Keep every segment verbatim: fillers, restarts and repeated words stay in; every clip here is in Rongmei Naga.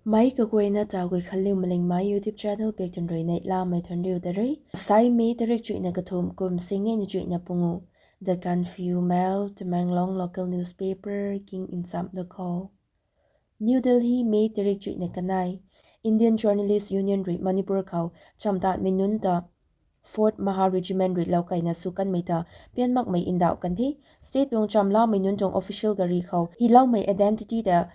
Mei kaguayna ta Guikhanliu Malingmei YouTube channel bak tun rui neihlamei thuanriu ta rui. Asai May tarik chuihna kathumh kum singnei na chuihna pungu. The Gaanphiu Mail, Tamenglong local newspaper king nchamh da khou. New Delhi, May tarik chuihna kanei. Indian Journalist Union rui Manipur khou chamtatmei nunc ta Fourth Mahar Regiment rui loukaina sw kanmei ta pian makmei ndauh kan the. State tuang chamlaumei nunc tuang official gari khou hyloumei identity ta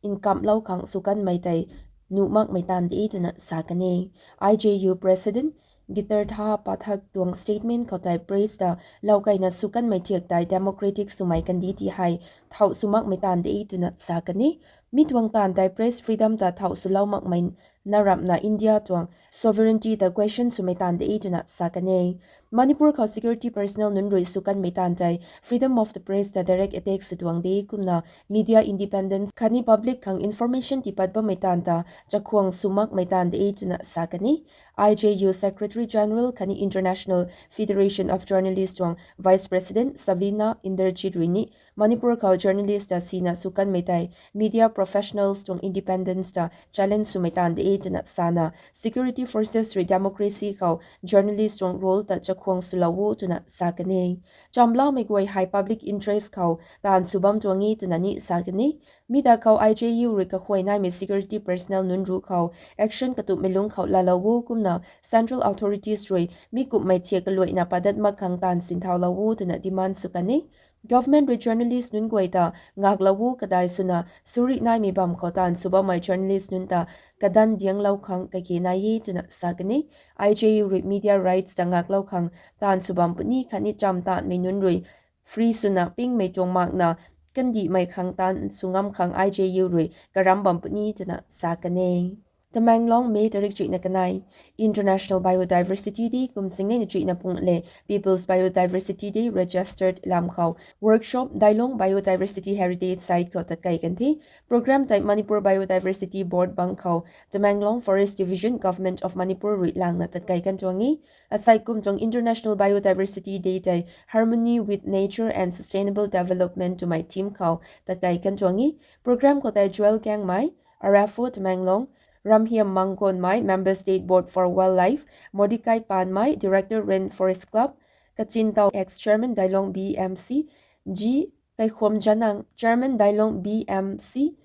nkamhlou khang sw kanmei tei nuh makmei taanv de twna sa kan e. I J U President Gitartha Pathak tuang statement khou tei press ta loukaina sw kanmei thiak tei democratic swmei kandih ti hei thauh sw makmei taanv de twna sa kan e. Mi tuang taanv tei press freedom ta thauh swlou makmei na ramhna India tuang sovereignty ta question swmei taanv de twna sa kan e. Manipur khou security personnel nunc rui sw kanmei taanv tei freedom of the press ta direct attack sw tuang de kumna media independence khatni public khang information tiipat bammei taanv ta chakhwang sw makmei taanv de twna sa kan e. I J U Secretary General khatni International Federation of Journalists tuang Vice President Savina Inderjit rui ni Manipur khou journalist ta sina sw kanmei tei media professionals tuang independence ta challenge swmei taanv de twna sana security forces rui democracy khou journalist tuang role ta chakhwang swlou o twna sa kan e. Chamlaumei guay hei public interest khou taanv sw bam tuang e twna ni sa kan e. Mi ta khou I J U rui kakhuay naimei security personnel nunc ruc khou action katupmei lungc khou laalou o kumna central authorities rui mi kumhmei thiak kaluaina padat mak khang taanv sinthaulou o twna demand sw kan e. Government rui journalist nunc guay ta ngaklou o kadai swna suri naimei bam khou taanv sw bammei journalist nunc ta kadan dianglou khang kage nai e twna sa kan e. I J U rui media rights ta ngaklou khang taanv sw bam puni khatni chamtatmei nunc rui free swna pingmei tuang makna kandihmei khang taanv sw ngam khang I J U rui karam bam puni twna sa kan e. Tamenglong, May tarik chuihna kanei. International Biodiversity Day kum singnei na chuihna pungu le People's Biodiversity Day registered lam khou workshop Dailong Biodiversity Heritage Site khou tatkei kan the. Program tei Manipur Biodiversity Board bang khou Tamenglong Forest Division, Government of Manipur rui langna tatkei kan tuang e. Asai kum tuang International Biodiversity Day tei Harmony with Nature and Sustainable Development twmei theme khou tatkei kan tuang e. Program khou tei Joel Kangmei, R F O Tamenglong, Ramhiam Mangkonmei, Member State Board for Wildlife, Mordecai Panmei, Director Rainforest Club, Kachintau, ex-chairman Dailong B M C, G Kaikhom Janang, chairman Dailong B M C,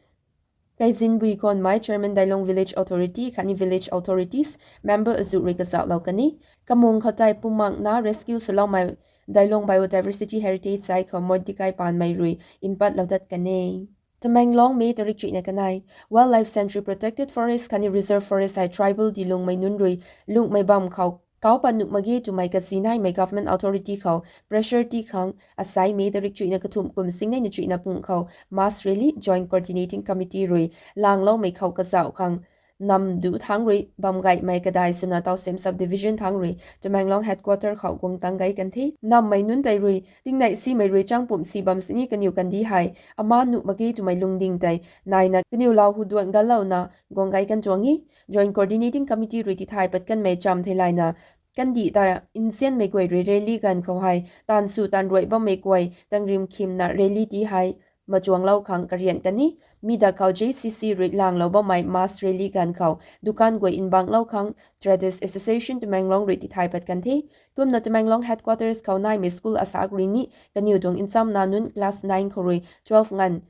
Kaizinbui Konmei, chairman Dailong Village Authority khatni village authorities, member azuh rui kazauhlou kan e. Kamung khou tei pumakna rescue swloumei Dailong Biodiversity Heritage Site khou Mordecai Panmei rui mpatlou dat kan e. Tamenglong, May tarik chuihna kanei. Wildlife Sanctuary, Protected Forest khatni Reserve Forest hei tribal dilungmei nunc rui lunghmei bam khou kaupat nuh mak ge twmei kazi naimei government authority khou pressure ti khang asai May tarik chuihna kathumh kum singnei na chuihna pungu khou mass rally Joint Coordinating Committee rui langloumei khou kazauh khang namdu thangc rui bam gaymei kadai swna Tawsem Subdivision thangc rui Tamenglong Headquarter khou guang tang gay kan the. Nammei nunc tei rui tingnei simei rui changpumh si bam sini kaniw kandih hei ama nuh mak ge twmei lungding tei naina kaniw lau hu duan ganlouna guang gay kan tuang e. Joint Coordinating Committee rui tithay pat kanmei cham theilayna kandih ta nzianmei guay rui rally ganv khou hei taanv sw taanv ruai bammei guay tangrim khimna rally ti hei machuanglou khang karian kan e. Mi da khou J C C rui langlou bammei mass rally ganv khou dukan guay nbanglou khang Traders Association Tamenglong rui tithay pat kan the. Kumna Tamenglong Headquarters khou naimei school asak rui ni kaniw tuang nchamna nunc class nine khou rui twelve nganv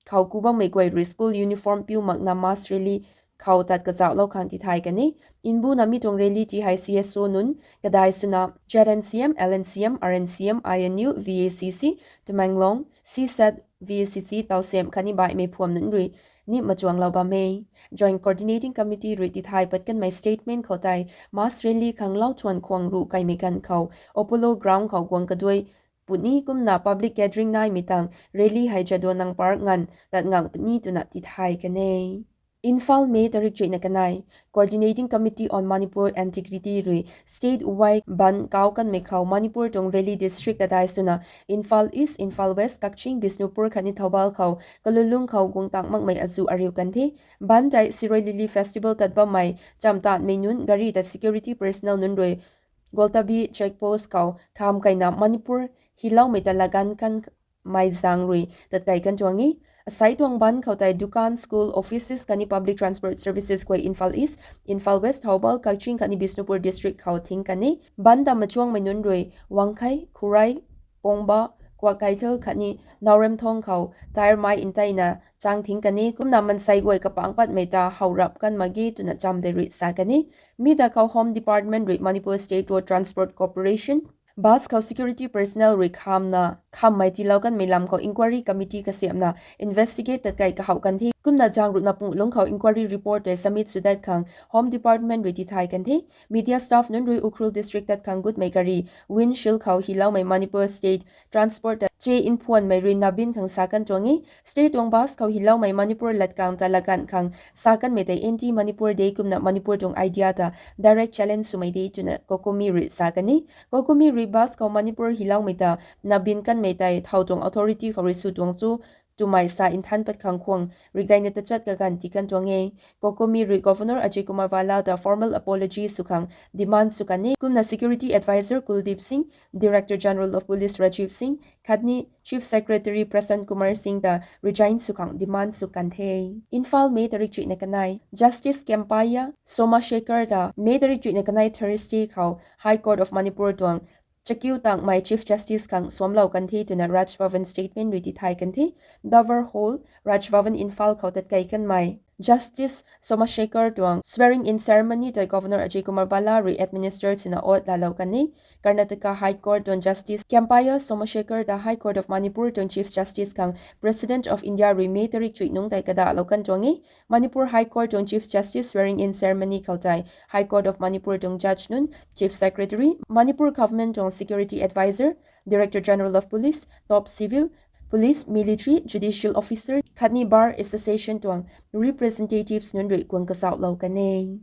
khou ku bammei guay rui school uniform piu makna mass rally khou tat kazauhlou khang tithay kan e. Nbuna mi tuang rally ti hei C S O nunc kadai swna Z N C M, L N C M, R N C M, I N U, V A C C, Tamenglong, C SAT, V A C C, Tawsem khatni baihmei phuam nunc rui ni machuanglou bam e. Joint Coordinating Committee rui tithay pat kanmei statement khou tei mass rally khang lau thuan khwang ruh kaimei ganv khou Apollo Ground khou guang kaduai puni kumna public gathering naimei tang rally hei Jadonang Park nganv tat ngang puni twna tithay kan e. Imphal, May tarik chuihna kanei. Coordinating Committee on Manipur Integrity rui state wide bandh kau kanmei khou Manipur tuang valley district kadai swna Imphal East, Imphal West, Kakching, Bishnupur khatni Thoubal khou kalulung khou guang tang makmei azuh ariu kan the. Bandh tei Shirui Lily Festival tat bammei chamtatmei nunc gari ta security personnel nunc rui Goltabi check post khou kham kaina Manipur hyloumei ta laganv kanmei zaeng rui tatkei kan tuang e. Asai tuang ban khou tei dukan, school, offices khatni public transport services guay Imphal East, Imphal West, Thoubal, Kakching khatni Bishnupur district khou thing kan e. Ban ta machuangmei nunc rui Wangkhei, Khurai, Pongba, Kwakeithel khatni Naoremthong khou tyre mai nteina chang thing kan e. Kumna mansei guay kapang patmei ta how rap kan mak ge twna cham tei rui sa kan e. Mi ta khou Home Department rui Manipur State Road Transport Corporation bus khou security personnel rui khamna khammei tiilou kanmei lam khou inquiry committee kasiamhna investigate tatkei kahouh kan the. Kumna zaeng ruhna pung lungc khou inquiry report tei submit sw dat khang Home Department rui tithay kan the. Media staff nunc rui Ukhrul district tat khang gutmei gari windshield khou hyloumei Manipur State Transport ta che nphuanmei rui nabin khang sa kan tuang e. State tuang bus khou hyloumei Manipur latkang ta laganv khang sa kanmei tei anti Manipur Day kumna Manipur tuang idea ta direct challenge swmei de twna COCOMI rui sa kan e. COCOMI rui bus khou Manipur hyloumei ta nabin kanmei tei thow tuang authority khou rui sw tuang cho twmei sa nthan pat khang khwang rikdaina tachat kaganv ti kan tuang e. COCOMI rui Governor Ajay Kumar Bhalla ta formal apology sw khang demand sw kan e. Kumna security advisor Kuldeep Singh, Director General of Police Rajiv Singh khatni Chief Secretary Prashant Kumar Singh ta resign sw khang demand sw kan the. Imphal, May tarik chuihna kanei. Justice Kempaiah Somashekar ta May tarik chuihna kanei Thursday khou High Court of Manipur tuang chakiu tangmei Chief Justice khang suamlou kan the twna Raj Bhavan statement rui tithay kan the. Dover Hall, Raj Bhavan, Imphal khou tatkei kanmei Justice Somashekar tuang swearing in ceremony tei Governor Ajay Kumar Bhalla rui administer swna oath laalou kan e. Karnataka High Court tuang Justice Kempaiah Somashekar ta High Court of Manipur tuang Chief Justice khang President of India rui May tarik chuih nungc tei kadahlou kan tuang e. Manipur High Court tuang Chief Justice swearing in ceremony khou tei High Court of Manipur tuang judge nunc, Chief Secretary, Manipur Government tuang security advisor, Director General of Police, top civil, police, military, judicial officer khatni Bar Association tuang representatives nunc rui guang kazauhlou kan e.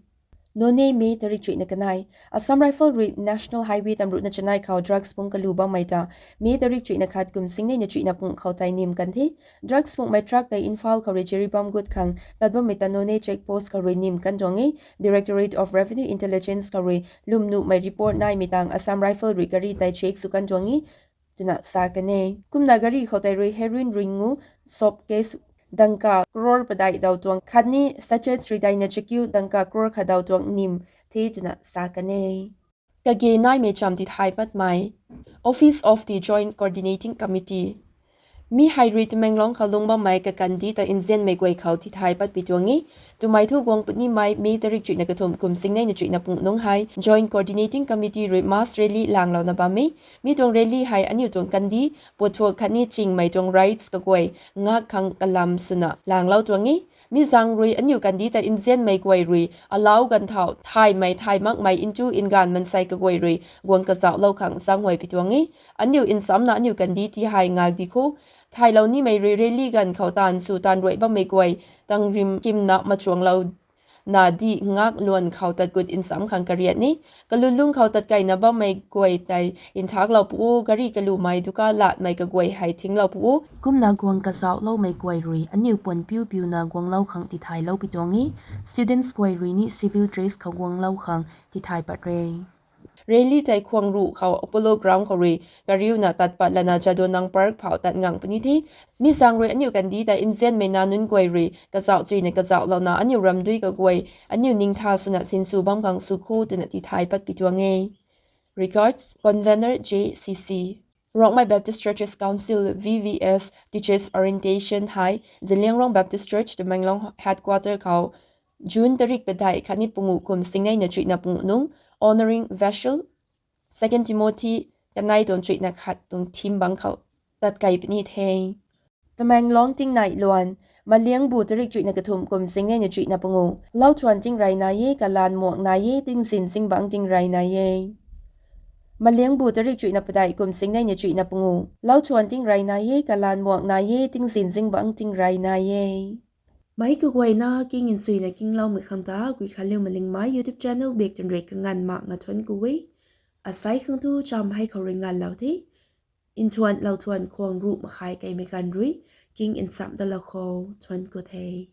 Noney, May tarik chuihna kanei. Assam Rifle rui National Highway tamruhna chanei khou drugs pung kalu bammei ta May tarik chuihna khat kum singneina chuihna pung khou tei nim kan the. Drugs pungmei truck tei Imphal khou rui chiri bam gut khang tat bammei ta Noney check post khou rui nim kan tuang e. Directorate of Revenue Intelligence khou rui lwmnuhmei report naimei tang Assam Rifle rui gari tei check sw kan tuang e twna sa kan e. Kumna gari khou tei rui heroin ringngu soap case dangka crore padeih daw tuang khatni sachets ridaina chakiu dangka crore khat daw tuang nim the twna sa kan e. Kage naimei cham tithay patmei. Office of the Joint Coordinating Committee. Mi hei rui Tamenglong khou lungc bammei kakandih ta nzianmei guay khou tithay patpui tuang e. Twmei thu guang punimei May tarik chuihna kathumh kum singneina chuihna pung nungc hei Joint Coordinating Committee rui mass rally langlouna bam e. Mi tuang rally hei aniu tuang kandih, puathuak khatni chingmei tuang rights kaguay ngak khang kalam swna langlou tuang e. Mi zaeng rui aniu kandih ta nzianmei guay rui alau ganv thau thaymei thay makmei ntu nganv mansei kaguay rui guang kazauhlou khang zaenghuay pui tuang e. Aniu nsamna aniu kandih ti hei ngak di kho. Thaylou nimei rui rally ganv khou taanv sw taanv ruai bammei guay tangrim kimna machuanglou na di ngak luan khou tat gut nsam khang kariat ni. Kalulung khou tatkeina bammei guay tei nthaklou pu o, gari kalumei duka latmei kaguay hei thinglou pu o. Kumna guang kazauhloumei guay rui aniu puan piu piuna guanglou khang tithaylou pui tuang e. Students guay rui ni civil dress khou guanglou khang tithay pat re. Rally tei khuang ruh khou Apollo Ground khou rui kariuna tat pat lana Jadonang Park phau tat ngang puni the. Mi zaeng rui aniu kandih tei nzianmei nac nunc guay rui kazauh chuina kazauhlouna aniu ramdui kaguay aniu ningtha swna sinsw bam khang sw kho twna tithay pat pui tuang e. Regards, Convener J C C. Rongmei Baptist Churches Council, V B S, Teachers Orientation hei Zeliangrong Baptist Church, Tamenglong Headquarter khou June tarik padeih khatni pungu kum singneina chuihna pungu nungc Honouring Vessel, Second Timothy kanei tuang chuihna khat tuang theme bang khou tatkei puni the. Tamenglong tingnai luan, Maliangbu tarik chuihna kathumh kum singneina chuihna pungu. Lauthuan tingrey nai e, kalan muak nai e, tingzin zingbangc tingrey nai e. Maliangbu tarik chuihna padeih kum singneina chuihna pungu. Lauthuan tingrey nai e, kalan muak nai e, tingzin zingbangc tingrey nai e. Meic kaguayna king nchuina kingloumei khang ta Guikhanliu Malingmei YouTube channel bak twn rui kanganv makna thuanc ku e. Asei khang tu cham hei khou rui nganvlou the. Nthuan lauthuan khuang ruh makhai keimei ganv rui king nchamh dalou khou thuanc ku the.